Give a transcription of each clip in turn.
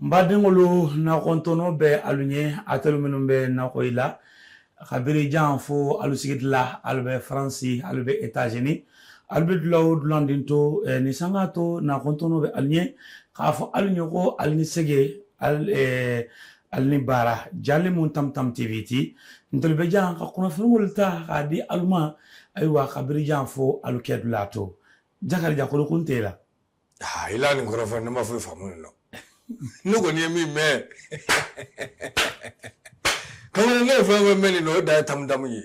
N badenwolo nakɔntɔnɔ bɛ alu ɲɛ atelu minnu bɛ nakɔ i la kabiri jan fo alu sigidila alu bɛ Faransi alu bɛ États-Unis alu bɛ dula o dulanden to ni sanga to nakɔntɔnɔ bɛ alu ɲɛ k'a fɔ alu ɲɛ ko alu ni sege alu ni baara jali mun Tam Tam TV ti ntolu bɛ jan ka kunnafoni ta k'a di alu ma ayiwa kabiri jan fo alu kɛ dula to Jakarija kolo kun t'e la. I la nin kɔrɔfɔ ne ma foyi faamu nin na ne kɔni ye min mɛn kamalen ne ye fɛn fɛn mɛn nin na o dan ye tamu ye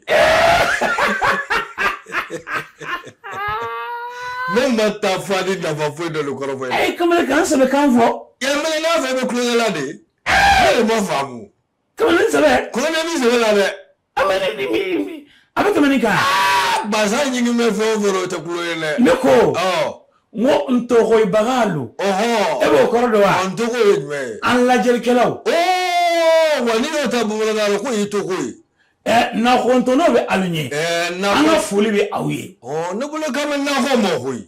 ne ma taa fa ni nafa foyi dɔn nin kɔrɔfɔ in na. Ayi kamalen k'an sɛbɛ kan fɔ. Mɛ n'a fɔ i bɛ tulonkɛ la de ne de ma faamu. Kamalen sɛbɛ. Tulonkɛ min sɛbɛ la dɛ. A bɛ tɛmɛ nin kan. Basa ɲigin bɛ fɛn o fɛn o tɛ kulo ye dɛ. Ne ko n ko n tɔgɔibagalu. E b'o kɔrɔ dɔn wa? N tɔgɔ ye jumɛn ye? An lajɛlikɛlaw. Wa n'i y'o ta bamanankan na k'o y'i tɔgɔ ye. Nakɔntɔnɔ bɛ alu ɲɛ. An ka foli bɛ aw ye. Ne bolo k'an bɛ nakɔ ma koyi.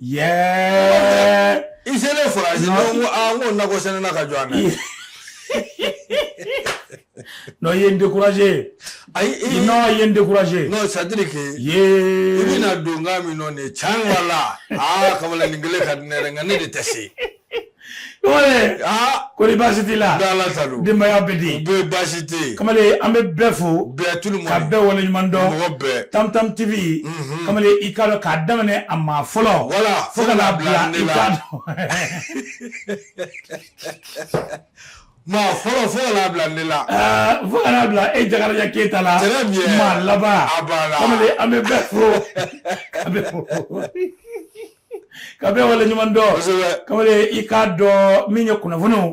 I selen Faransi ne ko aa n ko nakɔ sɛnɛna ka jɔ an na. Non, i ye n découragé. Ayi, non, i ye n découragé. Non, c'est à dire que ye i bɛna don kan min nɔ nin ye can wala aa kamalen nin kelen ka di ne yɛrɛ nka ne de tɛ se. Kamalen aa kɔni baasi t'i la. N bɛ Ala tanu. Denbaya bɛ di. Bɛɛ baasi tɛ yen. Kamalen an bɛ bɛɛ fo. Bɛɛ tout le monde. Ka bɛɛ waleɲuman dɔn. Mɔgɔ bɛɛ. Tam Tam TV. Kamalen i k'a dɔn k'a daminɛ a maa fɔlɔ. Voilà fo ka n'a bila ne i la. k'a dɔn. Maa fɔlɔ fo ka n'a bila ne la. Fo ka n'a bila e Jakarija Keyita la. Très bien. Maa laban. A banna. Kamalen an bɛ bɛɛ fo. Ka bɛɛ fo. Ka bɛɛ waleɲuman dɔn. Kosɛbɛ. Kamalen i k'a dɔn min ye kunnafoniw.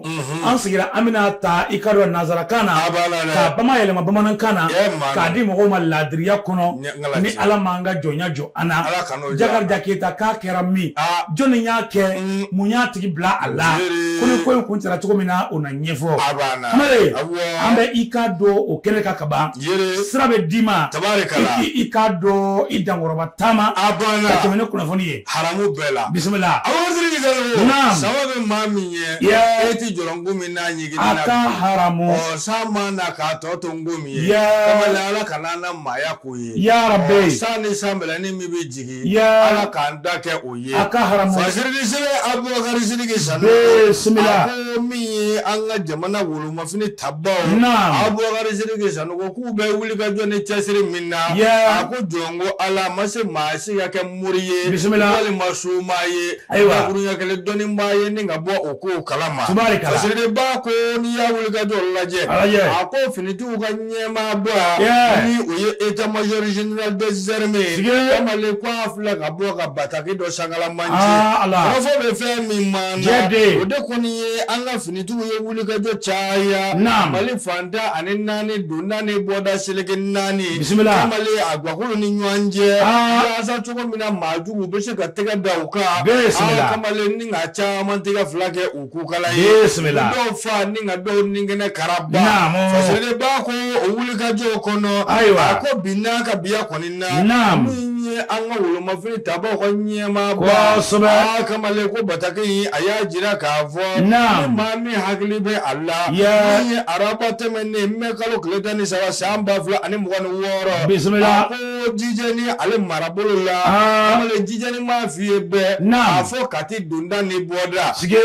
An sigira an bɛna ta i k'a dɔn nanzarakan na. A banna dɛ. K'a bama yɛlɛma bamanankan na. Ɛ maa K'a di mɔgɔw ma laadiriya kɔnɔ. Ɲɛ- Ni Ala m'an ka jɔnya jɔ an na. Ala kan'o jɔ an na. Jakarija Keyita k'a kɛra min. Aa. Jɔnni y'a kɛ. Mun y'a tigi bila a la. Jere. Ko ni ko in kun cɛra cogo min na o na ɲɛfɔ. A banna. Kamalen Awɔ. an bɛ i k'a dɔn o kɛnɛ kan ka ban. Jere. Sira bɛ d'i ma. Tabarikala. I k'a dɔn i dankɔrɔba taama. A banna. Ka tɛmɛ ni kunnafoni ye. Haramu bɛɛ la. Bisimila. Abubakar Sidiki Sanogo. Naam. Sama bɛ maa min ɲɛ. Yeah. E ti jɔrɔ nko min n'a ɲiginni A na. ka haramu. Ɔ san ma na k'a tɔ to nko min ye. Yeah. Kamalen Ala kana an na maaya k'o ye. Ya Rabbi. Ɔ, san ni san bɛlɛnin min bɛ jigin. Yeah. Ala k'an da kɛ o ye. A ka haramu. Fasiridi sɛbɛn Abubakar Sidiki Sanogo. Bisimila. A ko min ye an ka jamana wolomafini tabaw. Naam. Abubakar Sidiki Sanogo k'u bɛ wuli ka jɔ ni cɛsiri min na. Yeah. A ko jɔn ko Ala ma se maa si ka kɛ mori ye. Bisimila. Walima somaa ye. Ayiwa. Dakuruɲɛ kelen dɔnnibaa ye ni ka bɔ o kow kalama. Tubaarikala. Fasiridiba ko n'i y'a wuli ka jɔ lajɛ. A lajɛ. A ko finitigiw ka ɲɛmaaba. Yeah. Ni o ye état major général des armées. Sige. Kamalen ko a filɛ ka bɔ ka bataki dɔ sankalaman ci. Ah, Ala. Kɔrɔfɔ bɛ fɛn min ma na. Jɛ de. O de kɔni ye an ka finitigiw ye wulikajɔ caya. Naam. Mali fan 14 donda ni bɔda seleke 4. Bisimila. Kamalen a guwakolo ni ɲɔgɔn cɛ. Ah. Walasa cogo min na maa juguw bɛ se ka tɛgɛ da u kan. Bisimila. Ah, kamalen ni ka caman tɛgɛ fila kɛ u kukala ye. Bisimila. Dɔw fa ni ka dɔw ni kɛnɛ karaba. Naamu. Fasiridiba ko o wulikajɔ kɔnɔ. Ayiwa. A ko bi n'a ka biya kɔni na. Naam. Min ye an ka wolomafini tabaw ka ɲɛmaaba. Kosɛbɛ. Aa kamalen ko bataki in a y'a jira k'a fɔ. Naam. Ni maa min hakili bɛ a la. Yeah. Min ye araba tɛmɛnen mɛ kalo tile 13 san 2026. Bisimila. A ko Jijɛni ale marabolo la. Ah. Kamalen Jijɛni m'a f'i ye bɛɛ. Naam. A fɔ Kati donda ni bɔda. Sige.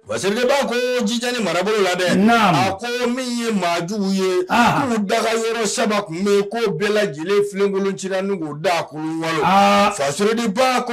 Fasiridiba ko Jijɛni marabolo la dɛ. Naam. A ko min ye maa jugu ye. Ah. K'u daga yɔrɔ 3 tun bɛ yen k'o bɛɛ lajɛlen filenkolon cira ni k'o da kolon walo. Ah. Fasiridiba ko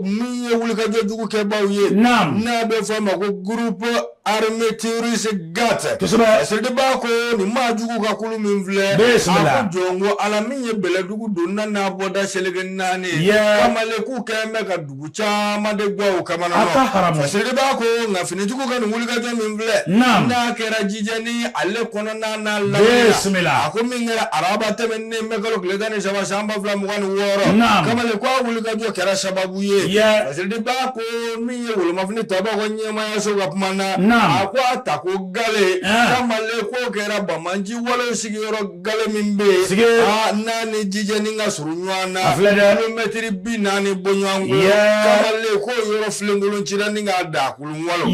min ye wulikajɔ jugu kɛbaw ye. Naam. N'a bɛ fɔ a ma ko groupe armé terroriste GAT. Kosɛbɛ. Fasiridiba ko nin maa jugu ka kulu min filɛ. Bisimila. A ko jɔn ko Ala min ye Bɛlɛdugu donda n'a bɔda seleke 4. Yeah. Kamalen k'u kɛlen bɛ ka dugu caman de gwan u kamana A ka haramu. Fasiridiba ko nka finitigiw ka nin wulikajɔ min filɛ. Naam. N'a kɛra Jijɛni ale kɔnɔna n'a lamini na. Bisimila. A ko min kɛra araba tɛmɛnen mɛ kalo tile 13 san 2026. Naam. Kamalen ko a wulikajɔ kɛra sababu ye. Yeah. Fasiridiba ko min ye wolomafini tabaw ka ɲɛmaayaso ka kuma na. Naam. A ko a ta ko gale kamalen ko kɛra bamanci wale sigiyɔrɔ gale min bɛ yen aa n'a ni jijɛni ka surun ɲɔgɔn na kilomɛtiri 40 bɔ ɲɔgɔn kɔ kamalen ko yɔrɔ filenkolon cira ni k'a da kulun walo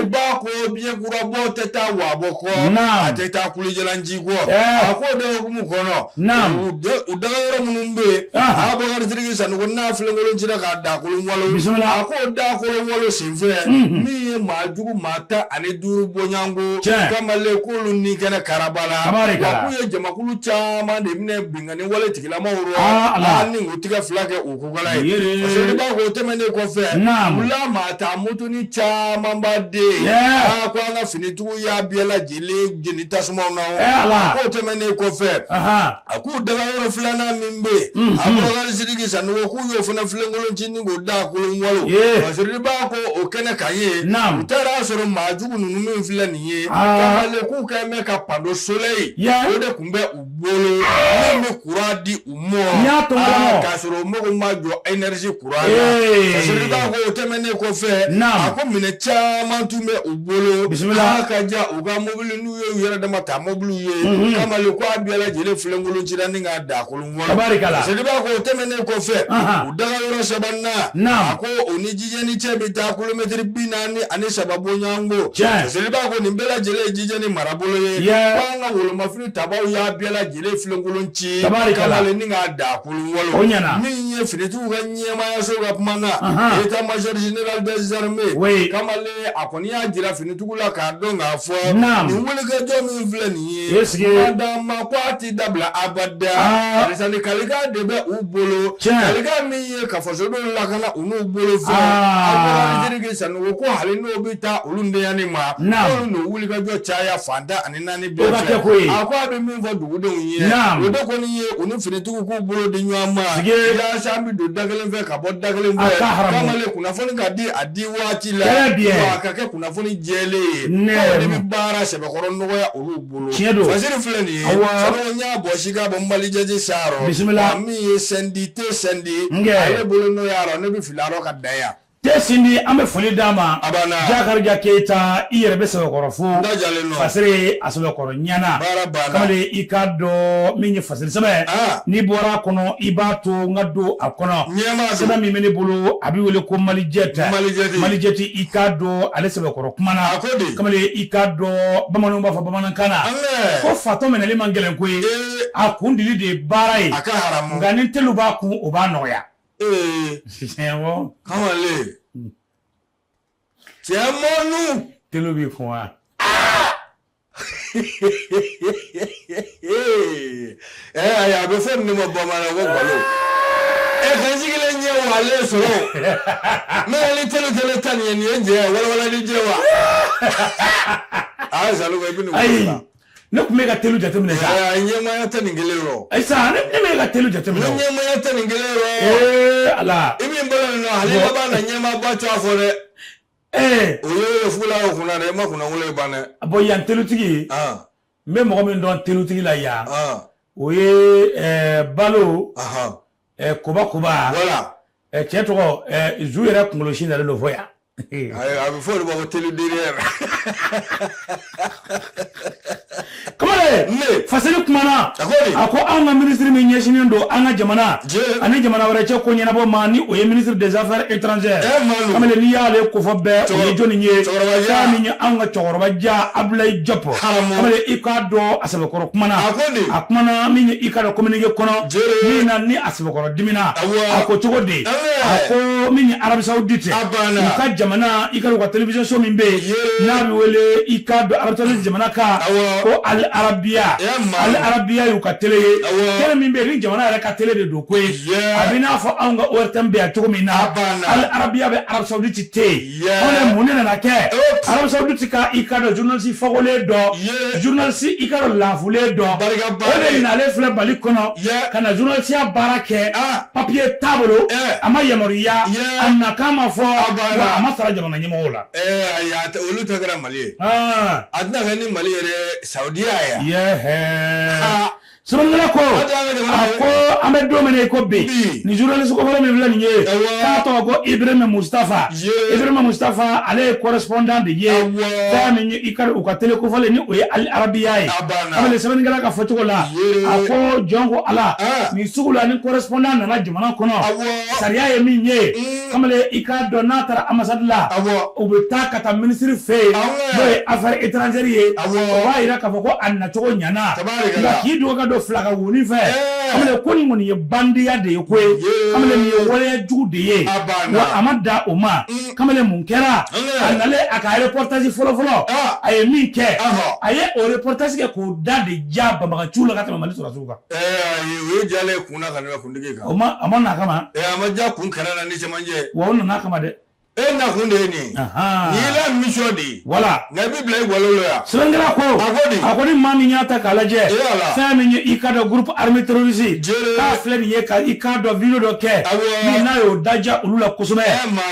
ba ko biɲɛ kura bɔ tɛ taa waabɔ kɔ a tɛ taa kulujalanji kɔ a ko de hukumu kɔnɔ u daga yɔrɔ minnu bɛ yen Abubakari Sidiki Sanogo n'a filenkolon cira k'a da kolon walo a ko da kolon walo senfɛ min ye maa jugu maa 15 bɔɲɔgɔnko kamalen k'olu ni kɛnɛ karaba la wa k'u ye jamakulu caman de minɛ binkanni wale tigilamaw rɔ ni k'u tigɛ fila kɛ u kukala ye parce que b'a ko tɛmɛnen kɔfɛ u la maa ta motoni camanba de aa ko an ka finitigiw y'a bɛɛ lajɛlen jeni tasumaw na k'o tɛmɛnen kɔfɛ a k'u daga yɔrɔ filanan min bɛ yen Abubakari Sidiki Sanogo k'u y'o fana filenkolon ci ni k'o da kolon walo Fasiri b'a ko o kɛnɛ kan ye u taara a sɔrɔ maa jugu ninnu min filɛ nin ye kamalen k'u kɛlen bɛ ka panneau soleil o de tun bɛ u bolo min bɛ courant di u ma k'a sɔrɔ u mago ma jɔ énergie courant la Fasiri b'a ko o tɛmɛnen kɔfɛ a ko minɛn caman tun bɛ u bolo bisimila ka ja u ka mobili n'u ye u yɛrɛ dama ta mobiliw ye kamalen ko a bɛɛ lajɛlen filenkolon cira ni k'a da kolon walo Fasiri b'a ko o tɛmɛnen kɔfɛ u daga yɔrɔ sabanan a ko o ni jijɛni cɛ bɛ taa kilomɛtiri 43 bɔɲɔgɔnko Fasiri b'a ko nin bɛɛ lajɛlen ye jijɛni marabolo ye ko an ka wolomafili tabaw y'a bɛɛ lajɛlen filenkolon ci kamalen ni k'a da kolon walo min ye finitigiw ka ɲɛmaayaso ka kuma na état major général des armées kamalen a kɔni y'a jira finitigiw la k'a dɔn k'a fɔ nin wulikajɔ min filɛ nin ye madama ko a tɛ dabila abada barisa ni kalikan de bɛ u bolo kalikan min ye ka fasodenw lakana u n'u bolo fɛ Abubakari Sidiki Sanogo ko hali n'o bɛ taa olu ntanyani ma k'olu n'o wulikajɔ caya fan tan ani naani bɛɛ fɛ a ko a bɛ min fɔ dugudenw ye o de kɔni ye u ni finitigiw k'u bolo di ɲɔgɔn ma yaasa an bɛ don da kelen fɛ ka bɔ da kelen fɛ kamalen kunnafoni ka di a di waati la a ka kɛ kunnafoni jɛlen ye o de bɛ baara sɛbɛkɔrɔ nɔgɔya olu bolo Fasiri filɛ nin ye Sanogo n y'a bɔsi ka bɔ Malijɛti sarɔ bisimila min ye sɛndi te sɛndi ale bolo n'o y'a rɔ ne bɛ fili a rɔ ka dan yan te sindi an bɛ foli d'a ma Jakarija Keyita i yɛrɛ bɛ sɛbɛkɔrɔ fo Fasiri a sɛbɛkɔrɔ ɲɛna kamalen i k'a dɔn min ye Fasiri sɛbɛn n'i bɔra a kɔnɔ i b'a to n ka don a kɔnɔ sɛbɛn min bɛ ne bolo a bɛ wele ko Malijɛti Malijɛti i k'a dɔn ale sɛbɛkɔrɔ kumana kamalen i k'a dɔn bamananw b'a fɔ bamanankan na ko fatɔ minɛli man gɛlɛn koyi a kun dili de ye baara ye nka ni telu b'a kun o b'a nɔgɔya. Kamalen cɛmanu telu b'i kun wa ayi a bɛ fɔ nin ma bamanan ko balo e ka n sigilen ɲɛ wa ale sɔrɔ mɛ ni telu telu ta nin ye nin ye jɛ walawalali jɛ wa aa Sanogo i bɛ nin ayi ne tun bɛ ka telu jateminɛ sa ɲɛmaaya tɛ nin kelen rɔ ayi sa ne bɛ ka telu jateminɛ ɲɛmaaya tɛ nin kelen rɔ ee ala i min bolo nin nɔ hali laban na ɲɛmaaba t'a fɔ dɛ o ye fula o kunna dɛ i ma kunnawolo ye ban dɛ bɔn yan telutigi n bɛ mɔgɔ min dɔn telutigi la yan o ye balo koba koba cɛ tɔgɔ zu yɛrɛ kunkolo si nalen don fɔ yan a bɛ fɔ o de ma ko telu derrière kamalen Fasiri kumana a ko anw ka minisiri min ɲɛsinnen don an ka jamana ani jamana wɛrɛ cɛ ko ɲɛnabɔ ma ni o ye ministre des affaires étrangères kamalen n'i y'ale kofɔ bɛɛ o ye jɔnni ye fɛn min ye anw ka cɛkɔrɔba ja Abdoulaye Diop kamalen i k'a dɔn a sɛbɛkɔrɔ kumana a kumana min ye i k'a dɔn communiqué kɔnɔ min na ni a sɛbɛkɔrɔ dimina a ko cogo di a ko min ye Arabie Saoudite u ka jamana i ka u ka télévision so min bɛ yen n'a bɛ wele i k'a dɔn Arabie Saoudite jamana kan ko Al Arabiya Al Arabiya y'u ka télé ye télé min bɛ yen ni jamana yɛrɛ ka télé de don koyi a bɛ n'a fɔ anw ka ORTM bɛ yan cogo min na Al Arabiya bɛ Arabie Saoudite tɛ yen anw de mun de nana kɛ Arabie Saoudite ka i k'a dɔn journaliste fagolen dɔ journaliste i k'a dɔn laafulen dɔ o de nalen filɛ Mali kɔnɔ ka na journaliste baara kɛ papier t'a bolo a ma yamaruya a nakan ma fɔ wa a ma sara jamana ɲɛmɔgɔw la. Ayi olu ta kɛra Mali ye. A tɛna kɛ ni Mali yɛrɛ Saudiya ye. Sɛbɛnnikɛla ko a ko an bɛ don min na i ko bi ni journaliste kofɔlen min filɛ nin ye k'a tɔgɔ ko Ibrahim Mustafa. Ibrahim Mustafa ale ye correspondant de ye fɛn min ye i ka u ka télé kofɔlen ni o ye Al Arabiya ye. Kamalen sɛbɛnnikɛla ka fɔcogo la a ko jɔn ko Ala nin sugu la ni correspondant nana jamana kɔnɔ sariya ye min ye kamalen i k'a dɔn n'a taara ambassade la u bɛ taa ka taa ministre fɛ yen n'o ye affaires étrangères ye o b'a jira k'a fɔ ko a nacogo ɲɛna nka k'i dogo ka don fila ka woni fɛ kamalen ko nin kɔni ye bandiya de ye ko ye kamalen nin ye waleya jugu de ye wa a ma dan o ma kamalen mun kɛra a nalen a ka reportage fɔlɔfɔlɔ a ye min kɛ a ye o reportage kɛ k'o da de ja banbaganciw la ka tɛmɛ Mali sɔrɔdasiw kan. O ye jalen kun na ka tɛmɛ kuntigi kan. O ma a ma n'a kama. A ma ja kun kɛnɛ na ni cɛmancɛ. Wa o nana kama dɛ. E nakun de ye nin ye. Nin y'i la mission de ye. Voilà. Nka i bɛ bila i galo la yan. Sɛbɛnnikɛla ko. A ko di. A ko ni maa min y'a ta k'a lajɛ. Fɛn min ye i k'a dɔn groupe armé terroriste. K'a filɛ nin ye ka i k'a dɔn vidéo dɔ kɛ. Min n'a y'o daja olu la kosɛbɛ.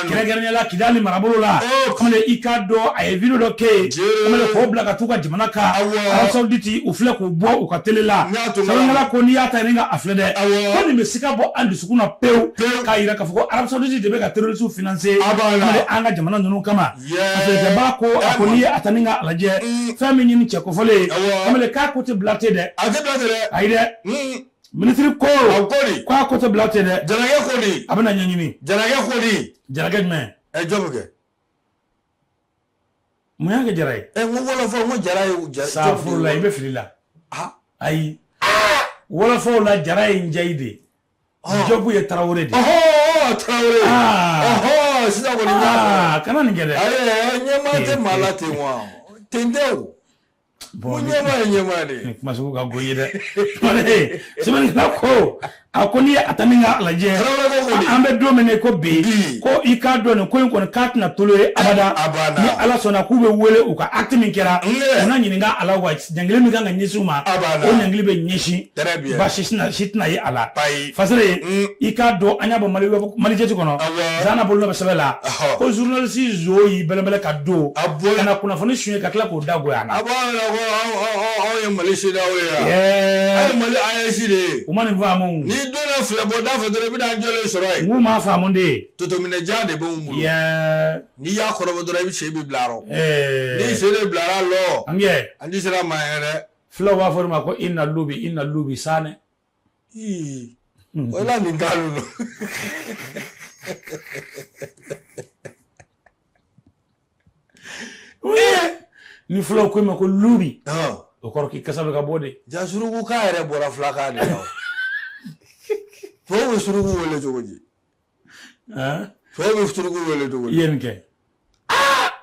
Kɛrɛnkɛrɛnnenya la Kidali marabolo la. Kamalen i k'a dɔn a ye vidéo dɔ kɛ yen. Kamalen k'o bila ka t'u ka jamana kan. Arabie Saoudite u filɛ k'o bɔ u ka télé la. Sɛbɛnnikɛla ko n'i y'a ta ni ka a filɛ dɛ. Ko nin bɛ siga bɔ an dusukun na pewu. K'a jira k'a fɔ ko Arabie Saoudite de bɛ ka terroriste financer. An ka jamana ninnu kama a ko a ko n'i ye a ta ni k'a lajɛ fɛn min ɲini cɛ kofɔlen ye kamalen k'a ko tɛ bila ten dɛ a tɛ bila ten dɛ ayi dɛ minisiri ko k'a ko tɛ bila ten dɛ Jalakɛ ko di a bɛna ɲɛɲini Jalakɛ ko di Jalakɛ jumɛn jɔn bɛ kɛ mun y'a kɛ Jara ye n ko wɔlɔfɔ n ko Jara ye Jara safurula i bɛ fili la ayi wɔlɔfɔw la Jara ye Njayi de ye Jɔbu ye Tarawele de ye. Tarawele. Sisan kɔni n y'a fɔ. Kana nin kɛ dɛ. Ayi ɲɛmaa tɛ maa la ten wa ten tɛ o. Bon ɲɛmaa ye ɲɛmaa de ye. Nin kuma sugu ka go i ye dɛ. Sɛbɛnnikɛla ko a ko n'i ye a ta ni k'a lajɛ. An bɛ don min na i ko bi. Ko i k'a dɔn nin ko in kɔni k'a tɛna tolérer abada. Ni Ala sɔnna k'u bɛ wele u ka acte min kɛra. U na ɲininka a la wa ɲangili min kan ka ɲɛsin u ma. O ɲangili bɛ ɲɛsin. Baasi si tɛna ye a la. Fasere i k'a dɔn an y'a bɔ Mali-Jet kɔnɔ. Zana bolo bɛ sɛbɛn la. Ko journaliste zo y'i bɛlɛnbɛlɛn ka don. Ka na kunnafoni suɲɛ ka tila k'o da goya an na. A b'a yira ko anw ye Mali CEDEAO ye yan. Anw ye Mali AES de ye. U ma nin faamu. N'i donna filɛbɔ da fɛ dɔrɔn i bɛna an jɔlen sɔrɔ yen. N k'u m'a faamu de. Totominɛjan de b'u bolo. N'i y'a kɔrɔbɔ dɔrɔn i bɛ sen bɛ bila a rɔ. N'i sen de bilara lɔ. An kɛ. An ti sera maa ye dɛ. Fulaw b'a fɔ o de ma ko i na lubi i na lubi sanɛ. O la nin kan ninnu. Ni fulaw ko i ma ko lubi. O kɔrɔ k'i kasa bɛ ka bɔ de. Ja suruku kan yɛrɛ bɔra fulakan de la. Tubabu bɛ suruku wele cogo di? Tubabu bɛ suruku wele cogo di? I ye nin kɛ.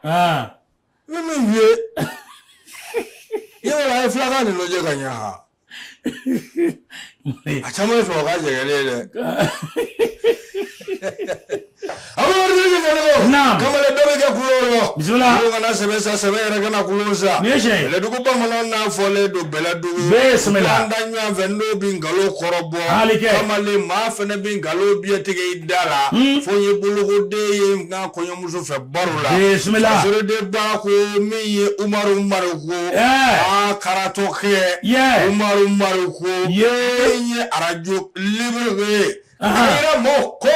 N bɛ min f'i ye. Yɔrɔ a ye filakan de lajɛ ka ɲɛ ha. A caman ye tubabukan jɛgɛlen ye dɛ. Kamalen dɔ bɛ kɛ kulon rɔ. Bisimila. Kulon kana sɛbɛn sa sɛbɛn yɛrɛ kana kulon sa. Nin ye tiɲɛ ye. Bɛlɛdugu bamananw n'a fɔlen don bɛlɛdugu. Bisimila. An da ɲɔgɔn fɛ n'o bɛ nkalon kɔrɔbɔ. Hali kɛ. Kamalen maa fɛnɛ bɛ nkalon biɲɛ tigɛ i da la. Fo n ye bolokoden ye n ka kɔɲɔmuso fɛ baro la. Bisimila. Fasoden ba ko min ye Umaru Mariko. Aa karatɔkɛ. Umaru Mariko. Min ye arajo libre ye. Kayira mɔgɔw ko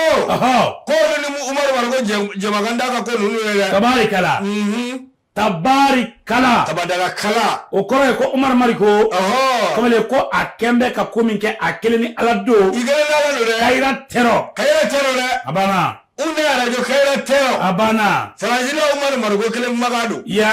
ko ni Umaru Mariko jamakan da ka ko ninnu ye dɛ. Tabarikala. Tabarikala. Tabadaga kala. O kɔrɔ ye ko Umaru Mariko. Kamalen ko a kɛn bɛ ka ko min kɛ a kelen ni Ala don. I kelen ni Ala don dɛ. Kayira tɛrɔ. Kayira tɛrɔ dɛ. A banna. U ne arajo Kayira tɛrɔ. A banna. Faransi la Umaru Mariko kelen makan don. Yɛ.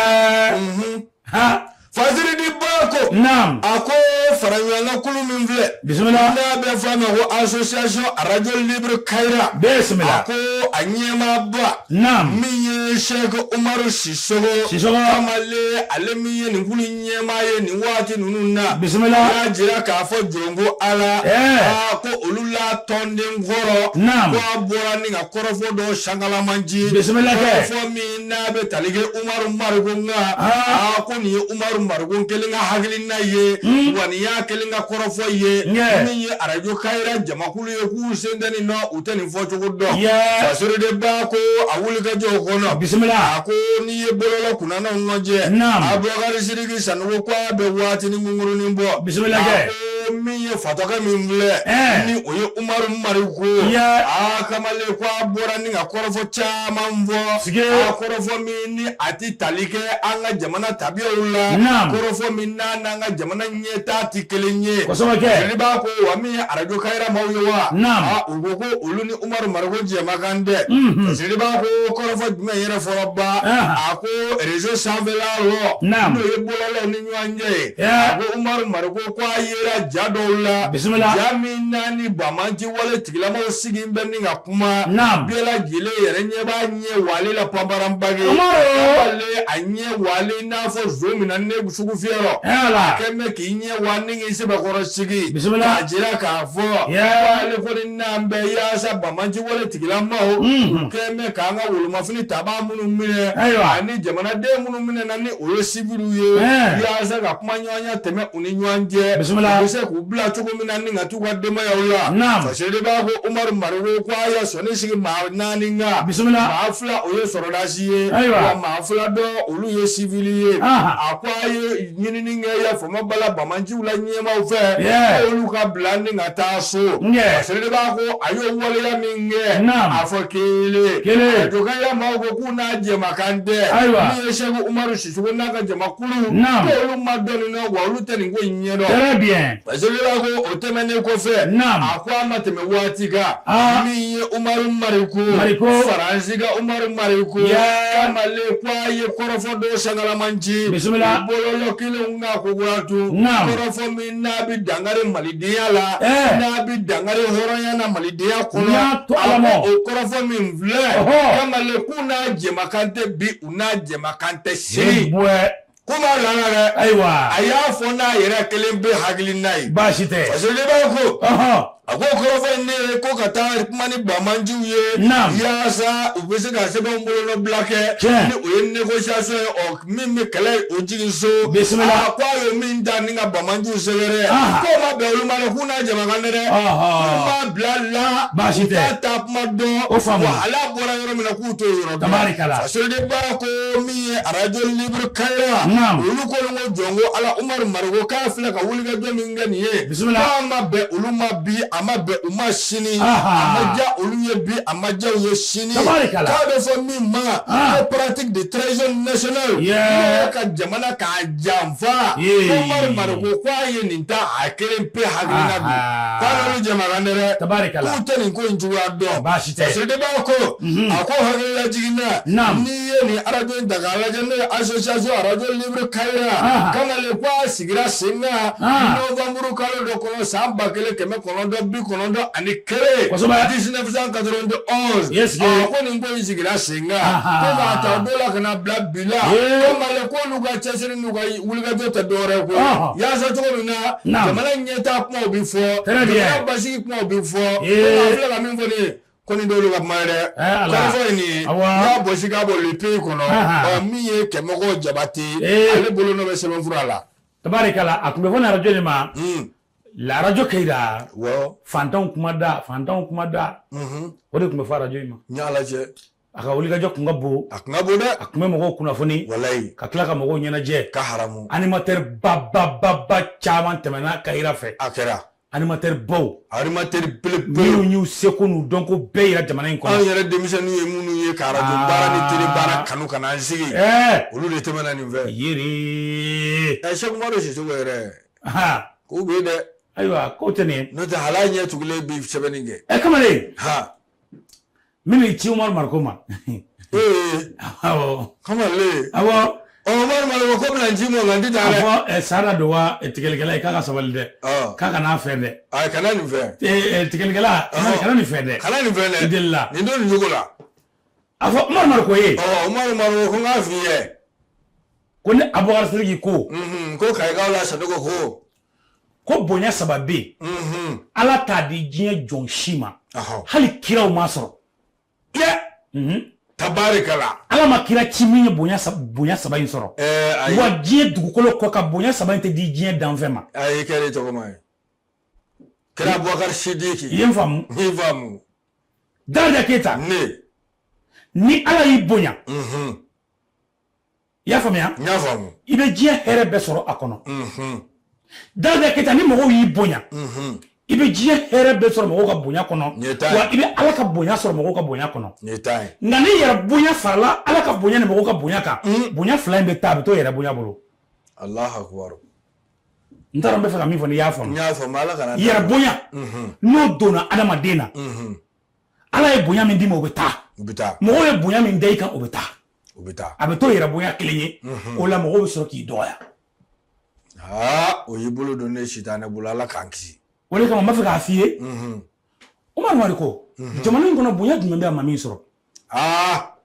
Ha. Fasiri di ba ko. Naam. A ko faraɲɔgɔnkan kulu min filɛ. Bisimila. N'a bɛ fɔ a ma ko association radio libre Kayira. Bisimila. A ko a ɲɛmaaba. Naam. Min ye Sɛki Umaru Sisoko. Sisoko. Kamalen ale min ye nin kulu ɲɛmaa ye nin waati ninnu na. Bisimila. A y'a jira k'a fɔ jɔn ko Ala. Aa ko olu la tɔnden kɔrɔ. Naam. Ko a bɔra ni ka kɔrɔfɔ dɔ sankalamanci. Bisimila kɛ. Kɔrɔfɔ min n'a bɛ tali kɛ Umaru Mariko kan. Aa ko nin ye Umaru Mariko kelen ka hakilina ye. Wa nin y'a kelen ka kɔrɔfɔ ye. Min ye arajo Kayira jamakulu ye k'u sen tɛ nin nɔ u tɛ nin fɔcogo dɔn. Fasiri de ba ko a wuli ka jɔ o kɔnɔ. Bisimila. A ko n'i ye bɔlɔlɔ kunnanaw lajɛ. Naam. Abubakari Sidiki Sanogo ko a bɛ waatinin kunkurunin bɔ. Bisimila kɛ. A ko ko min ye fatɔkɛ min filɛ ni o ye Umaru Mariko aa kamalen ko a bɔra ni ka kɔrɔfɔ caman fɔ a kɔrɔfɔ min ni a tɛ tali kɛ an ka jamana tabiyaw la kɔrɔfɔ min n'a n'an ka jamana ɲɛtaa tɛ kelen ye jeliba ko wa min ye arajo Kayira maaw ye wa aa u ko ko olu ni Umaru Mariko jɛmakan tɛ jeliba ko kɔrɔfɔ jumɛn yɛrɛ fɔra ba a ko réseau sanfɛla rɔ n'o ye bɔlɔlɔw ni ɲɔgɔn cɛ ye a ko Umaru Mariko ko a yera ja dɔw la bisimila ja min n'a ni banbaanci wale tigilamaw sigi bɛ ni ka kuma bɛɛ lajɛlen yɛrɛ ɲɛ b'a ɲɛ walen la panparanbage a ɲɛ walen n'a fɔ zon min na ne sugu fiyɛrɔ a kɛn bɛ k'i ɲɛ wa ni k'i sɛbɛkɔrɔ sigi bisimila k'a jira k'a fɔ k'ale kɔni n'an bɛ yaasa banbaanci wale tigilamaw u kɛn bɛ k'an ka wolomafini tabaa minnu minɛ ani jamanaden minnu minɛna ni o ye siviliw ye yaasa ka kumaɲɔgɔnya tɛmɛ u ni ɲɔgɔn cɛ bisimila u bɛ se k'u bila cogo min na ni ka t'u ka denbayaw la fasiriba ko Umaru Mariko ko a ye sɔnni sigi maa naani kan bisimila maa fila o ye sɔrɔdasi ye wa maa fila dɔ olu ye sivili ye a ko a ye ɲinini kɛ ya fama bala banbaanciw la ɲɛmaaw fɛ olu ka bila ni ka taa so fasiriba ko a y'o waleya min kɛ a fɔ kelen arajo Kayira maaw ko k'u n'a jɛmakan tɛ min ye Sɛki Umaru Sisoko n'a ka jamakulu olu ma dɔn nin na wa olu tɛ nin ko in ɲɛdɔn fasiriba ko o tɛmɛnen kɔfɛ a ko a ma tɛmɛ waati kan min ye Umaru Mariko Faransi ka Umaru Mariko kamalen ko a ye kɔrɔfɔ dɔ sangalamanci bisimila bɔlɔlɔ kelenw kan ko kura tun kɔrɔfɔ min n'a bɛ dankari malidenya la n'a bɛ dankari hɔrɔnya na malidenya kɔnɔ o kɔrɔfɔ min filɛ kamalen k'u n'a jɛmakan tɛ bi u n'a jɛmakan tɛ sini ko b'a la dɛ ayiwa a y'a fɔ n'a yɛrɛ kelen bɛ hakilina ye baasi tɛ fasiriba ko a ko kɔrɔfɔ in ne ye ko ka taa kuma ni banbaanciw ye yaasa u bɛ se ka sɛbɛnw bolonɔbila kɛ ni o ye négociation ye ɔ min bɛ kɛlɛ o jigin so bisimila a ko a ye min ta ni ka banbaanciw sɛgɛrɛ k'o ma bɛn olu ma dɛ k'u n'a jɛmakan tɛ dɛ k'u m'a bila la baasi tɛ u t'a taa kuma dɔn o faamu wa ale bɔra yɔrɔ min na k'u t'o yɔrɔ dɔn tabarikala fasiriba ko min ye arajo libre Kayira olu ko ko jɔn ko ala Umaru Mariko k'a filɛ ka wulikajɔ min kɛ nin ye bisimila k'a ma bɛn olu ma bi a ma bɛn u ma sini a ma diya olu ye bi a ma diya u ye sini k'a bɛ fɔ min ma ko pratique de trahison nationale n'o ka jamana k'a janfa Umaru Mariko ko a ye nin ta a kelen pe hakilina don k'a n'olu jɛmakan tɛ dɛ k'u tɛ nin ko in cogoya dɔn baasi tɛ fasiriba ko a ko hakililajigin na n'i ye nin arajo in ta k'a lajɛ n'o ye association arajo libre Kayira kamalen ko a sigira sen kan novembre kalo dɔ kɔnɔ san 1991 1991 a ko nin ko in sigira sen kan ko k'a ta o don la ka na bila bi la kamalen ko olu ka cɛsiri n'u ka wulikajɔ tɛ dɔwɛrɛ ko yaasa cogo min na jamana ɲɛtaa kumaw bɛ fɔ jamana basigi kumaw bɛ fɔ a filɛ ka min fɔ nin ye ko nin t'olu ka kuma ye dɛ kɔrɔfɔ ye nin ye n'a bɔsi k'a bɔ le pays kɔnɔ ɔ min ye Kɛmɔgɔ Jabate ale bolo nɔ bɛ sɛbɛnfura la tabarikala a tun bɛ fɔ nin arajo de ma la arajo Kayira fantanw kuma da fantanw kuma da o de tun bɛ fɔ arajo in ma n y'a lajɛ a ka wulikajɔ tun ka bon a tun ka bon dɛ a tun bɛ mɔgɔw kunnafoni walayi ka tila ka mɔgɔw ɲɛnajɛ ka haramu animateur ba ba ba ba caman tɛmɛna Kayira fɛ a kɛra animateur baw animateur belebele minnu y'u seko n'u dɔnko bɛɛ yira jamana in kɔnɔ anw yɛrɛ denmisɛnninw ye minnu ye ka arajo baara ni télé baara kanu ka n'an sigi olu de tɛmɛna nin fɛ yiri ɛ Sɛki Umaru Sisoko yɛrɛ k'u bɛ yen dɛ ayiwa k'o tɛ nin ye n'o tɛ hal'a ɲɛ tugulen bi sɛbɛnni kɛ ɛ kamalen ha min bɛ ci Umaru Mariko ma ee awɔ kamalen awɔ ɔ Umaru Mariko ko bɛna n ci mɔ nka n tɛ taa a dɛ fɔ Sada don wa tigɛlikɛla ye k'a ka sabali dɛ k'a kana fɛn dɛ ayi kana nin fɛn tigɛlikɛla kana nin fɛn dɛ kana nin fɛn dɛ i delila nin don nin cogo la a fɔ Umaru Mariko ye ɔ Umaru Mariko ko n k'a f'i ye ko ni Abubakar Sidiki ko ko Kayikaw la Sanogo ko ko bonya saba bɛ yen Ala t'a di diɲɛ jɔn si ma hali kiraw m'a sɔrɔ tabarikala Ala ma kira ci min ye bonya saba in sɔrɔ wa diɲɛ dugukolo kɔ kan bonya saba in tɛ di diɲɛ danfɛn ma ayi kɛra tɔgɔma ye kɛra Abubakar Sidiki i ye n faamu n y'i faamu Daraja Keyita ne ni Ala y'i bonya i y'a faamuya n y'a faamu i bɛ diɲɛ hɛrɛ bɛɛ sɔrɔ a kɔnɔ. Daraja Keyita, ni mɔgɔw y'i bonya, i bɛ diɲɛ hɛrɛ bɛɛ sɔrɔ mɔgɔw ka bonya kɔnɔ, wa i bɛ Ala ka bonya sɔrɔ mɔgɔw ka bonya kɔnɔ. Nka ni yɛrɛ bonya farala Ala ka bonya ni mɔgɔw ka bonya kan, bonya fila in bɛ taa, a bɛ to yɛrɛ bonya bolo. Allahu akbar. N t'a dɔn n bɛ fɛ ka min fɔ, n'i y'a faamu. N y'a faamu, Ala kana. Yɛrɛ bonya, n'o donna adamaden na, Ala ye bonya min d'i ma, o bɛ taa. O bɛ taa. Mɔgɔw ye bonya min da i kan, o bɛ taa. O bɛ taa. A bɛ to yɛrɛ bonya kelen ye. O la mɔgɔw bɛ sɔrɔ k'i dɔgɔya. Aa, o y'i bolo don ne sitanɛ bolo, Ala k'an kisi. O de kama n b'a fɛ k'a f'i ye, Umaru Mariko, jamana in kɔnɔ, bonya jumɛn bɛ a ma min sɔrɔ? Aa.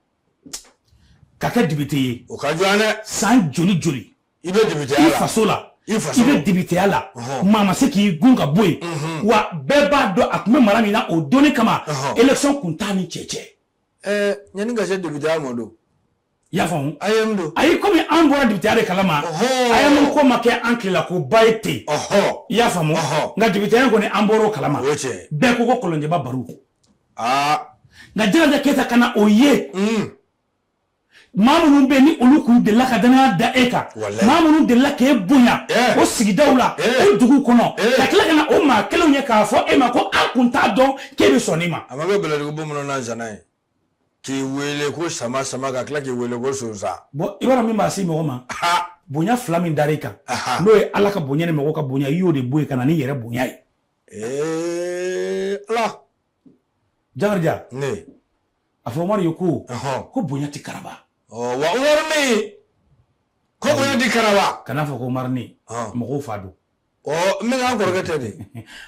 Ka kɛ député ye. O ka jugu dɛ. San joli joli. I bɛ députéya la. I faso la. I faso. I bɛ députéya la. Maa ma se k'i gun ka bɔ yen. Wa bɛɛ b'a dɔn a tun bɛ mara min na o donni kama. Élection kun t'a ni cɛ cɛ. Ɛɛ, yanni ka se députéya ma don. I y'a faamu? AEEM don. Ayi, komi an bɔra députéya de kalama. AEEM ko ma kɛ an tilela ko ba ye ten. I y'a faamu? Nka députéya kɔni, an bɔra o kalama. O ye tiɲɛ. Bɛɛ ko ko Kɔlɔnjɛba Baru. Aa. Nka Jaraja Keyita, ka na o ye. Maa minnu bɛ ni olu kun delila ka danaya da e kan, maa minnu delila k'e bonya o sigidaw la, o dugu kɔnɔ, ka tila ka na o maa kelenw ye k'a fɔ e ma ko an kun t'a dɔn k'e bɛ sɔn nin ma. A ma kɛ bɛlɛdugu bamanan na zana ye k'i wele ko sama sama, ka tila k'i wele ko sonsan. Bon, i b'a dɔn min b'a se mɔgɔ ma? Bonya fila min dar'i kan, n'o ye Ala ka bonya ni mɔgɔw ka bonya, i y'o de bɔ yen ka na ni yɛrɛ bonya ye. Ee Ala. Jakarija. Ne. A fɔ Umaru ye ko bonya tɛ karaba. Wa Umaru ne ko bonya tɛ karaba. Kana fɔ ko Umaru ne, mɔgɔw fa don. Ɔ, n bɛ k'an kɔrɔkɛ tɛ de.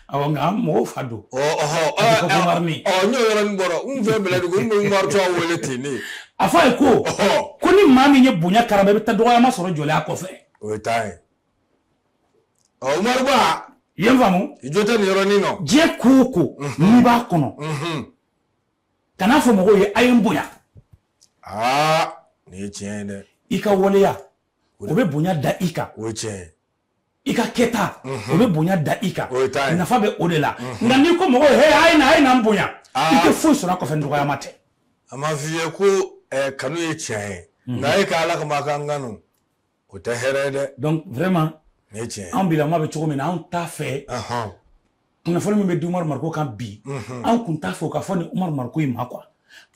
Awɔ, nka mɔgɔw fa don. Ɔ ɔhɔ. Ko Umaru ne. Ɔ, n y'o yɔrɔnin bɔra n fɛ Bɛlɛdugu, n bɛ Umaru tɔgɔ wele ten ne. A fɔ a ye ko ni maa min ye bonya karaba, i bɛ taa dɔgɔyama sɔrɔ jɔlenya kɔfɛ. O ye taa ye. Ɔ, Umaru Ba. I ye n faamu? I jo tɛ nin yɔrɔnin nɔ. Diɲɛ ko o ko n'i b'a kɔnɔ, kan'a fɔ mɔgɔw ye a ye n bonya. Aa, nin ye tiɲɛ ye dɛ. I ka waleya, o bɛ bonya da i kan. O ye tiɲɛ ye. I ka kɛta, o bɛ bonya da i kan. Nafa bɛ o de la. Nka n'i ko mɔgɔw ye a ye na, a ye na n bonya, i tɛ foyi sɔrɔ a kɔfɛ ni dɔgɔyama tɛ. A ma f'i ye ko kanu ye tiɲɛ ye, nka e ka Ala kama k'an kanu, o tɛ hɛrɛ ye dɛ. Donc vraiment, nin ye tiɲɛ ye. Anw bilama bɛ cogo min na, anw t'a fɛ kunnafoni min bɛ di Umaru Mariko kan bi, anw kun t'a fɛ o ka fɔ ni Umaru Mariko in ma quoi,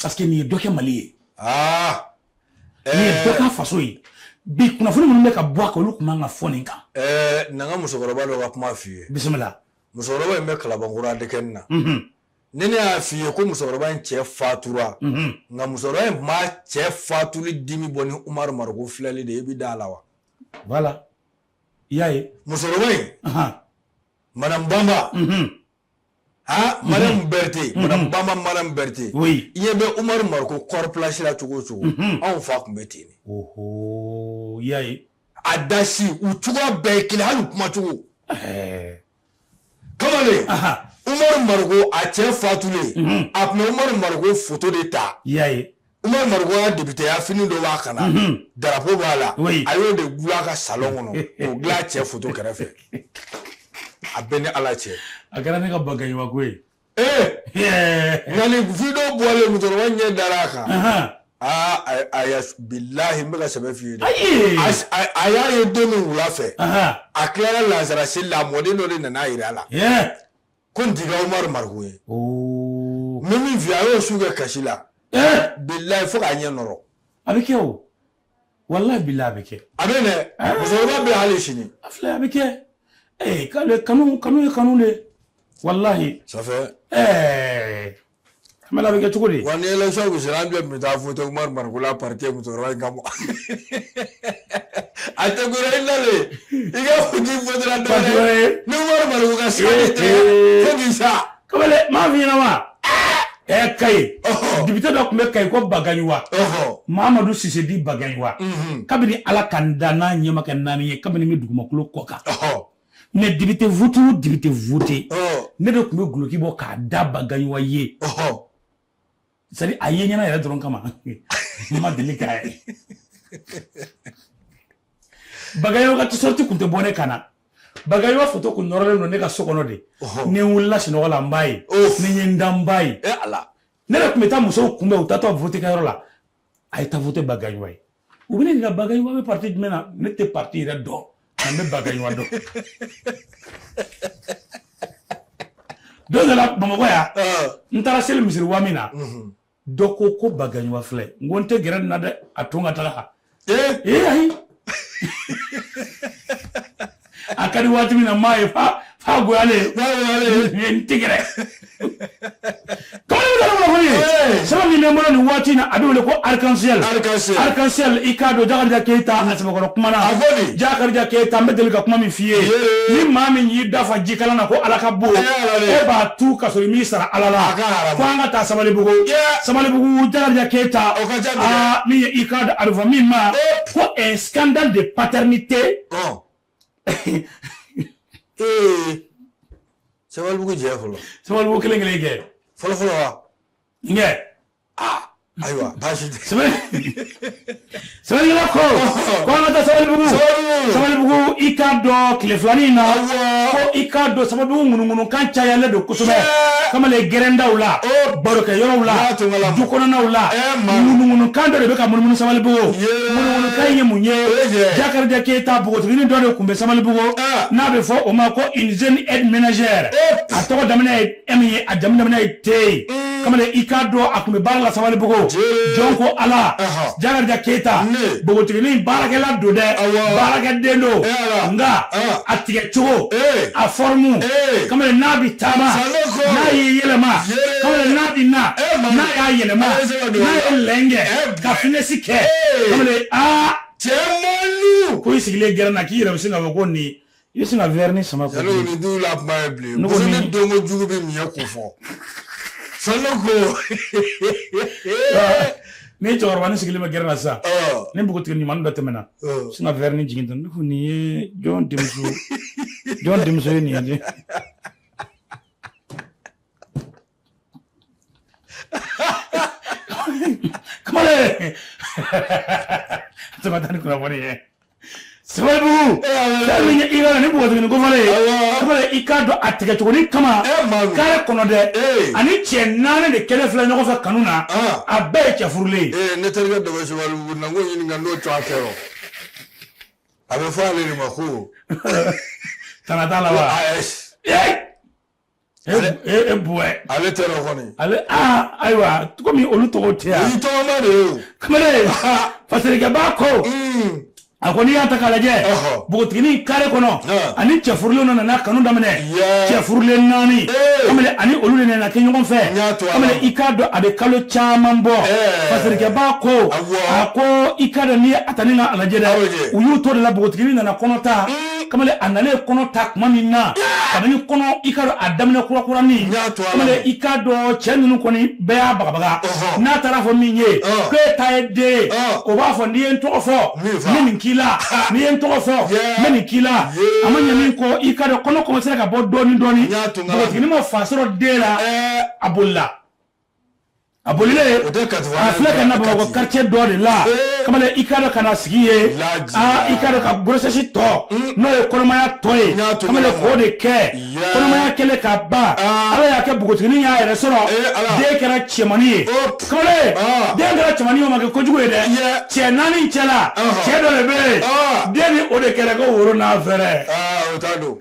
parce que nin ye dɔ kɛ Mali ye. Nin ye dɔ k'a faso ye. Bi kunnafoni minnu bɛ ka bɔ a kan, olu tun man ka fɔ nin kan. Na n ka musokɔrɔba dɔ ka kuma f'i ye. Bisimila. Musokɔrɔba in bɛ Kalabankɔrɔ ADK na. Ni ne y'a f'i ye ko musokɔrɔba in cɛ fatura, nka musokɔrɔba in tun b'a cɛ fatuli dimi bɔ ni Umaru Mariko filɛli de ye, i bɛ da a la wa? Voilà, i y'a ye. Musokɔrɔba in, Madame Bamba, ah, Madame Berthe, Madame Bamba, Madame Berthe. Oui. I ɲɛ bɛ Umaru Mariko kɔrɔ place la cogo o cogo, anw fa tun bɛ ten de. Oho, i y'a ye. A dasi, u cogoya bɛɛ ye kelen, hali u kumacogo. Kamalen, Umaru Mariko a cɛ fatulen, a tun bɛ Umaru Mariko photo de ta. I y'a ye. Umaru Mariko ya député fini dɔ b'a kan na, drapeau b'a la, a y'o de gulon a ka salon kɔnɔ, k'o dilan a cɛ photo kɛrɛfɛ. A bɛɛ ni Ala cɛ. A kɛra ne ka bagaɲumanko ye. Ee, nka nin vidéo bɔlen, musokɔrɔba ɲɛ dara a kan. Aa, a ya bilahi, n bɛ ka sɛbɛ f'i ye dɛ. A y'a ye don min wula fɛ, a tilara lansara seli la, a mɔden dɔ de nana yira a la. Ko nin t'i ka Umaru Mariko ye. N bɛ min f'i ye, a y'o su kɛ kasi la. Bilahi, fo k'a ɲɛ nɔrɔ. A bɛ kɛ o. Walahi bilahi, a bɛ kɛ. A bɛ dɛ, musokɔrɔba bɛ hali sini. A filɛ, a bɛ kɛ. Ee, k'ale kanu, kanu ye kanu de. Walahi. Ça fait. Kamala, a bɛ kɛ cogo di? Wa ni élection kun sera, an bɛɛ tun bɛ taa voter Umaru Mariko la parti musokɔrɔba in kama. A tɛ ko i nalen i ka fɔ k'i votera dɔ wɛrɛ ye ni Umaru Mariko ka sira tɛ fo k'i sa. Kamalen, m'a f'i ɲɛna wa? Kayi. Député dɔ tun bɛ Kayi ko Bagaɲuwa. Mamadu Sise di Bagaɲuwa. Kabini Ala ka n da n'a ɲɛ ma kɛ naani ye, kabini n bɛ dugumakolo kɔ kan. Mais député vote o député vote, ne de tun bɛ guloki bɔ k'a da Bagaɲuwa ye. C'est à dire, a ye ɲɛna yɛrɛ dɔrɔn kama. N ma deli k'a ye. Bagaɲuwa ka t-shirt kun tɛ bɔ ne kan na. Bagaɲuwa photo kun nɔrɔlen don ne ka so kɔnɔ de. Ni n wulila sunɔgɔ la, n b'a ye. Ni n ye n da, n b'a ye. Ne de tun bɛ taa musow kunbɛn u taatɔ vote kɛyɔrɔ la. A ye taa vote Bagaɲuwa ye. U bɛ ne ɲininka Bagaɲuwa bɛ parti jumɛn na? Ne tɛ parti yɛrɛ dɔn. An bɛ Bagaɲuwa dɔn. Don dɔ la Bamakɔ yan, n taara seli misiri wa min na, dɔ ko Bagaɲuwa filɛ. N ko n tɛ gɛrɛ nin na dɛ, a to n ka taga. Ee ayi, a ka di waati min na n m'a ye fa goyalen n tɛ gɛrɛ. Kamalen bɛ taa kunnafoni ye sɛbɛn min bɛ n bolo nin waati in na, a bɛ wele ko Arc-en-Ciel. Arc-en-Ciel, i k'a dɔn Jakarija Keyita a sɛbɛkɔrɔ kumana. Jakarija Keyita, n bɛ deli ka kuma min f'i ye, ni maa min y'i dafa jikalan na ko Ala ka bon, e b'a tu ka sɔrɔ i m'i sara Ala la. Ko an ka taa Sabalibugu. Sabalibugu, Jakarija Keyita, aa min ye i k'a dɔn a bɛ fɔ min ma ko un scandale de paternité. Ee, Sabalibugu jɛ fɔlɔ. Sabalibugu kelen kelen kɛ. Fɔlɔ fɔlɔ wa? Nkɛ. Aa, ayiwa, baasi tɛ. Sɛbɛnnikɛla ko an ka taa Sabalibugu. Sabalibugu, i k'a dɔn tile filanin in na ko i k'a dɔn Sabalibugu ŋunuŋunukan cayalen don kosɛbɛ. Kamalen, gɛrɛndaw la, barokɛyɔrɔw la, du kɔnɔnaw la, ŋunuŋunukan dɔ de bɛ ka munumunu Sabalibugu. Ŋunuŋunukan in ye mun ye? Jakarija Keyita, npogotiginin dɔ de tun bɛ Sabalibugu n'a bɛ fɔ o ma ko une jeune aide ménagère. A tɔgɔ daminɛ ye M ye, a jamu daminɛ ye T ye. Kamalen, i k'a dɔn a tun bɛ baara la Sabalibugu. Jɔn ko Ala, Jakarija Keyita, npogotiginin baarakɛla don dɛ, baarakɛden don, nka a tigɛ cogo, a forme, kamalen, n'a bɛ taama, n'a y'i yɛlɛma, kamalen, n'a bɛ na, n'a y'a yɛlɛma, n'a ye lɛn kɛ ka finesse kɛ, kamalen, aa cɛ man ko i sigilen gɛrɛn na k'i yɛrɛ bɛ se k'a fɔ ko nin i bɛ sin ka vernis sama ko Yalo ni du la kuma ye bilen. Muso ni donko jugu bɛ miɲɛ ko fɔ. Sanoko. Ni cɛkɔrɔba ni sigilen bɛ gɛrɛn na sisan, ni npogotigi ɲuman dɔ tɛmɛna, sin ka vernis jigin tan, ne ko nin ye jɔn denmuso ye nin ye? Kamalen, tɛmɛ taa ni kunnafoni ye. Sabalibugu, fɛn min ye i ka ni npogotiginin kofɔlen ye, kamalen, i k'a dɔn a tigɛ cogonin kama kare kɔnɔ dɛ, ani cɛ naani de kɛlen filɛ ɲɔgɔn fɛ kanu na, a bɛɛ ye cɛ furulen ye. Ne terikɛ dɔ bɛ Sabalibugu na, n k'o ɲininka n'o tɔgɔ tɛ o. A bɛ fɔ ale de ma ko. Tana t'a la wa? E buwɛ. Ale tɛ o kɔni. Ale, aa ayiwa, komi olu tɔgɔ tɛ yan. O y'i tɔgɔma de ye o. Kamalen, fasirikɛba ko a ko n'i y'a ta k'a lajɛ, npogotiginin kare kɔnɔ ani cɛ furulen dɔ nana kanu daminɛ, cɛ furulen naani, kamalen, ani olu de nana kɛ ɲɔgɔn fɛ. Kamalen, i k'a dɔn a bɛ kalo caman bɔ. Fasirikɛba ko, a ko i k'a dɔn n'i ye a ta ni k'a lajɛ dɛ, u y'u to de la, npogotiginin nana kɔnɔ ta. Kamalen, a nalen kɔnɔ ta tuma min na, kabini kɔnɔ, i k'a dɔn a daminɛ kurakuranin, kamalen, i k'a dɔn cɛ ninnu kɔni bɛɛ y'a bagabaga. N'a taara fɔ min ye ko e ta ye den ye, o b'a fɔ n'i ye n tɔgɔ fɔ, n bɛ nin k'i la, n'i ye n tɔgɔ fɔ, n bɛ nin k'i la. A ma ɲɛ min kɔ, i k'a dɔn kɔnɔ commencera ka bɔ dɔɔnin dɔɔnin. Npogotiginin ma fa sɔrɔ den la, a bolila. A bolilen, a filɛ ka na Bamakɔ quartier dɔ de la. Kamalen, i k'a dɔn ka na sigi ye, aa i k'a dɔn ka grossesse tɔ, n'o ye kɔnɔmaya tɔ ye, kamalen, k'o de kɛ. Kɔnɔmaya kɛlen ka ban, Ala y'a kɛ npogotiginin y'a yɛrɛ sɔrɔ, den kɛra cɛmannin ye. Kamalen, den kɛra cɛmannin ye, o ma kɛ kojugu ye dɛ. Cɛ naani cɛla, cɛ dɔ de bɛ yen, den ni o de kɛra ko woro n'a fɛrɛ. O t'a don.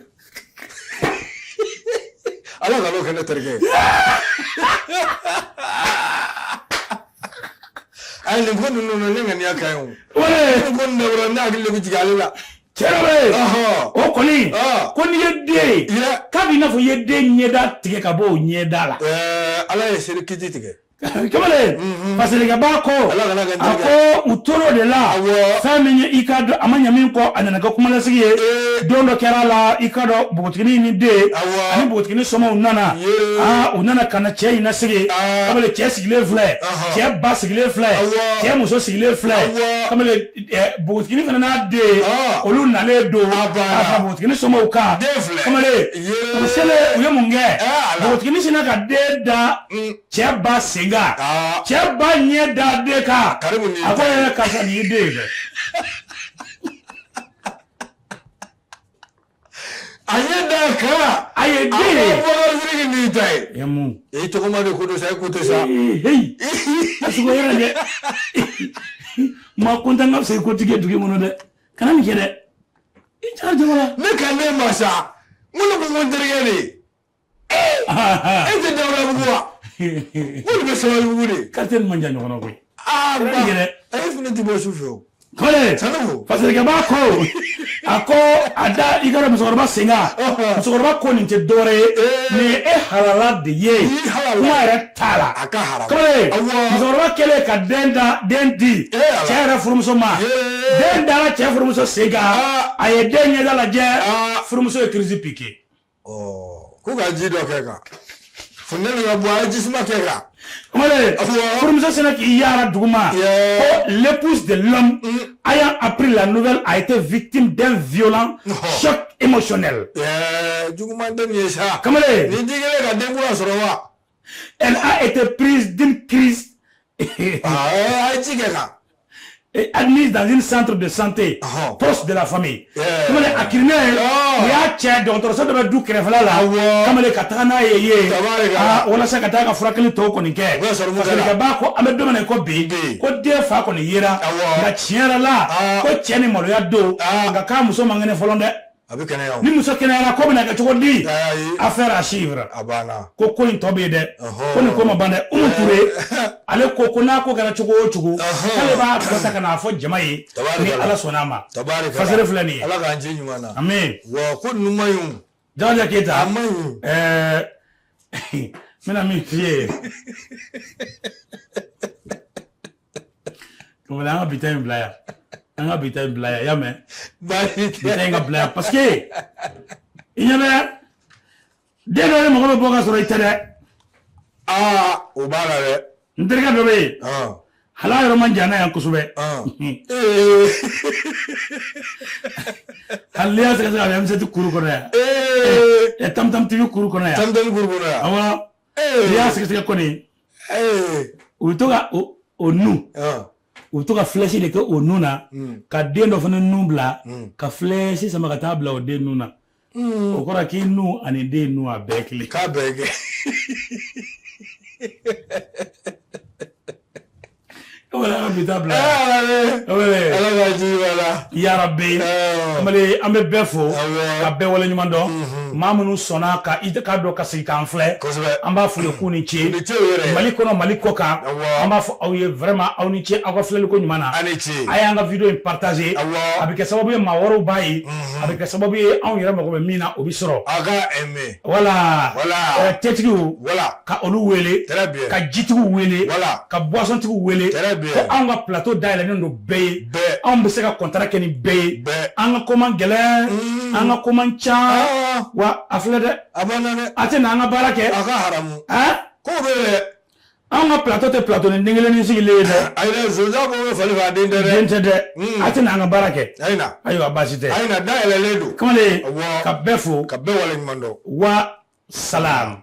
Ala kan'o kɛ ne terikɛ ye. Ayi, nin ko ninnu na, ne ŋaniya ka ɲi o. Nin ko ninnu na, ne hakili de bɛ jigin ale la. Cɛ dɔ bɛ yen, o kɔni ko n'i ye den ye, k'a b'i n'a fɔ i ye den ɲɛda tigɛ ka bɔ o ɲɛda la. Ala ye seli kiti tigɛ. Kamalen, fasirikɛba ko, a ko u tor'o de la. Fɛn min ye i k'a dɔn a ma ɲɛ min kɔ, a nana kɛ kumalasigi ye. Don dɔ kɛra la, i k'a dɔn npogotiginin ni den ani npogotiginin somɔgɔw nana, aa u nana ka na cɛ in lasigi. Kamalen, cɛ sigilen filɛ, cɛ ba sigilen filɛ, cɛ muso sigilen filɛ. Kamalen, npogotiginin fana n'a den, olu nalen don ka fara npogotiginin somɔgɔw kan. Kamalen, u selen, u ye mun kɛ? Npogotiginin sinna ka den da cɛ ba sen kan, cɛ ba ɲɛ da den kan, a ko yɛrɛ karisa, nin y'i den ye dɛ. A ɲɛ da kan. A ye den ye. A ko Bubakari Sidiki, nin y'i ta ye. Ye mun? E tɔgɔma de ko don sa, e ko tɛ sa. Heyi, a sogo yɛrɛ dɛ, maa kontan ka fisa i kotigi ye dugu in kɔnɔ dɛ. Kana nin kɛ dɛ. I jara jama ne kan ne ma sa n ko ne ko n ko n terikɛ de ye e tɛ Dawudabugu wa ko nin bɛ Sabalibugu de quartier man jan ɲɔgɔn na koyi aa ba e fana tɛ bɔ su fɛ o Kɔle Sanogo Faserikɛba ko a ko a da i ka musokɔrɔba sen kan musokɔrɔba ko nin tɛ dɔwɛrɛ ye nin ye e halala de ye kuma yɛrɛ t'a la a ka haramu Kɔle musokɔrɔba kɛlen ka den da den di cɛ yɛrɛ furumuso ma den dara cɛ furumuso sen kan a ye den ɲɛda lajɛ furumuso ye crise piqué ko ka ji dɔ kɛ kan funteni ka bɔ a ye jisuma kɛ kan Kamalen furumuso sera k'i yaara duguma ko l'épouse de l'homme ayant appris la nouvelle a été victime d'un violent choc émotionnel. Juguman tɛ nin ye sa. Kamalen nin t'i kɛlen ka den kura sɔrɔ wa. Elle a été prise d'une crise. A ye ji kɛ kan. Et admise dans un centre de santé proche de la famille. Kamalen a kirinnen u y'a cɛ dɔgɔtɔrɔso dɔ bɛ du kɛrɛfɛla la kamalen ka taga n'a ye yen walasa ka taa ka furakɛli tɔw kɔni kɛ. Fasalikɛba ko an bɛ don min na i ko bi ko den fa kɔni yera nka tiɲɛ yɛrɛ la ko cɛ ni maloya don nka k'a muso man kɛnɛ fɔlɔ dɛ. A bɛ kɛnɛya o. Ni muso kɛnɛyara ko bɛna kɛ cogo di? Affaire à suivre. A banna. Ko ko in tɔ bɛ yen dɛ. Ko nin ko ma ban dɛ. Umu Ture ale ko ko n'a ko kɛra cogo o cogo k'ale b'a tɔ ta ka n'a fɔ jama ye ni Ala sɔnna a ma. Fasere filɛ nin ye. Ala k'an ci ɲuman na. Ami. Wa ko ninnu man ɲi o. Jamajan Keyita. A man ɲi. Ɛɛ n bɛna min f'i ye. Kamalen an ka bi ta in bila yan. An ka bi ta in bila yan i y'a mɛn. Baasi tɛ. Bi ta in ka bila yan parce que i ɲɛ bɛ den dɔ de mago bɛ bɔ ka sɔrɔ i tɛ dɛ. Aa o b'a la dɛ. N terikɛ dɔ bɛ yen. Hali a yɔrɔ man jan na yan kosɛbɛ. Hali n'i y'a sɛgɛsɛgɛ a bɛ M7 kuru kɔnɔ yan. Tam Tam TV kuru kɔnɔ yan. Tam Tam kuru kɔnɔ yan. Awɔ. N'i y'a sɛgɛsɛgɛ kɔni. U bɛ to ka o nun. U bɛ to ka flèche de kɛ o nun na. Ka den dɔ fana nun bila. Ka flèche sama ka taa bila o den nun na. O kɔrɔ k'i nun ani den nun a bɛɛ kelen. K'a bɛɛ kɛ. Kamalen an ka bi ta bila. Ala ka ji la. Yarabi. Kamalen an bɛ bɛɛ fo. Ka bɛɛ waleɲuman dɔn. Maa minnu sɔnna ka i k'a dɔn ka sigi k'an filɛ. An b'a f'u ye k'u ni ce. Mali kɔnɔ Mali kɔ kan. An b'a fɔ aw ye vraiment aw ni ce aw ka filɛliko ɲuman na. A y'an ka vidéo in partager. A bɛ kɛ sababu ye maa wɛrɛw b'a ye. A bɛ kɛ sababu ye anw yɛrɛ mago bɛ min na o bɛ sɔrɔ. A ka aimer. Voilà. Voilà. Tetigiw. Voilà. Ka olu wele. Très bien. Ka jitigiw wele. Voilà. Ka boissontigiw wele. Très bien. Ko anw ka plateau dayɛlɛnnen don bɛɛ ye. Bɛɛ. Anw bɛ se ka contrat kɛ ni bɛɛ ye. Bɛɛ. An ka ko man gɛlɛn. An ka ko man ca. Wa a filɛ dɛ. A banna dɛ. A tɛ na an ka baara kɛ. A ka haramu. Han? Ko bɛ dɛ. Anw ka plateau tɛ plateau ni den kelen ni sigilen ye dɛ. Ayi dɛ, sonsan ko bɛ fali faga den tɛ dɛ. Den tɛ dɛ. A tɛ na an ka baara kɛ. Ayi na. Ayiwa baasi tɛ. Ayi na dayɛlɛlen don. Kamalen. Awɔ. Ka bɛɛ fo. Ka bɛɛ waleɲuman dɔn. Wa salam.